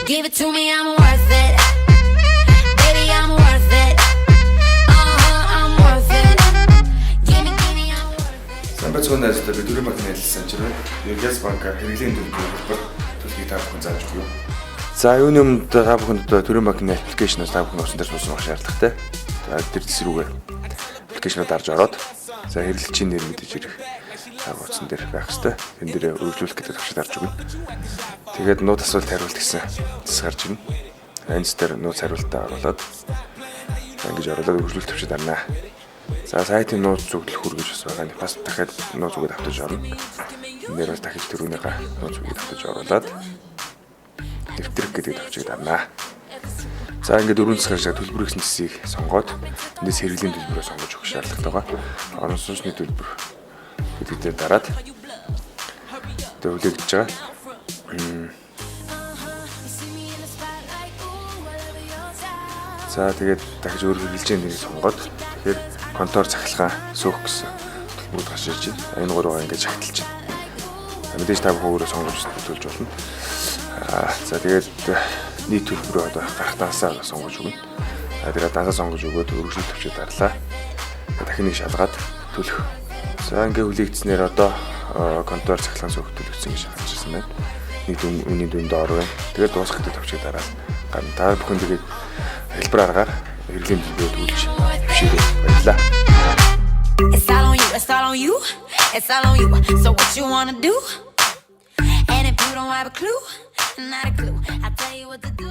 Give it to me, I'm worth it. Baby, I'm worth it. Uh-huh, I'm worth it. Give me, give me, I'm worth it. Сайн байцгаана найзуудаа, би Төрийн банкны ажилласан чинь Иргэс банкаар хэрэглээний төлбөрийн хялбар төлөхийг та бүхэн зааж өгье. За, юуны өмнө та бүхэнд одоо Төрийн банкны application аас та бүхэн утсан дээр суусан байх шаардлагатай. За, тэр хэсэг рүүгээ application оо дарж ороод, за, хэрэглэгчийн нэр мэдээж хэрэг та утсан дээр байх хэвээр. Тэн дээр үргэлжлүүлэх гэдэг товчийг дарж өгнө. Тэгээд нууц асуулт хариулт гэсэн хэсэг гарч ирнэ. Энэ дээр нууц хариултаа оруулаад, за, ингэж оруулаад үргэлжлүүлэх товчийг дарнаа. За, сайтын нууц зүглэх хүргэж бас байгаа. Бас дахиад нууц үгээ давтаж орно. Энэ дээр бас дахиж түрүүнийхээ нууц үгийг давтаж оруулаад нэвтрэх гэдэг товчийг дарнаа. За, ингээд дөрвөн цэсгээр шиг төлбөр гэсэн хэсгийг сонгоод эндээс хэрэглээний төлбөрөө сонгож өгөх шаардлагатай байгаа. Орон сууцны төлбөр гэдэг дээр дараад тэгээ хүлээгдэж байгаа. You see me in the spotlight, ooh, I love your style. За, тэгээд дахиж өөр хэрэглэгчийн нэрийг сонгоод, тэгэхээр контор, цахилгаан, сөөх гэсэн төлбөрүүд гарч ирж байна. Энэ гурваа ингээд шагталж байна. За, мэдээж та бүхэн өөрөө сонгож төлж болно. Аа, за, тэгээд нийт төлбөрөө одоо гарах дансаа сонгож өгнө. Аа, тэгээд дансаа сонгож өгөөд өргөжлөлт төвчийг дарлаа. Дахин нэг шалгаад төлөх. За, ингээд хүлээгдснээр одоо контор, цахилгаан, сөөх төлөгдсөн гэж гарч ирсэн байна. Нэг дүн үний дүн доор байна. Тэгээд дуусгах гэдэг товчийг дараад гарна. Та бүхэн тэгээд хялбар аргаар хэрэглээний төлбөрөө төлж хөвшөөрэй. Баярлалаа. It's all on you, it's all on you, it's all on you. So what you wanna do? And if you don't have a clue, not a clue, I'll tell you what to do.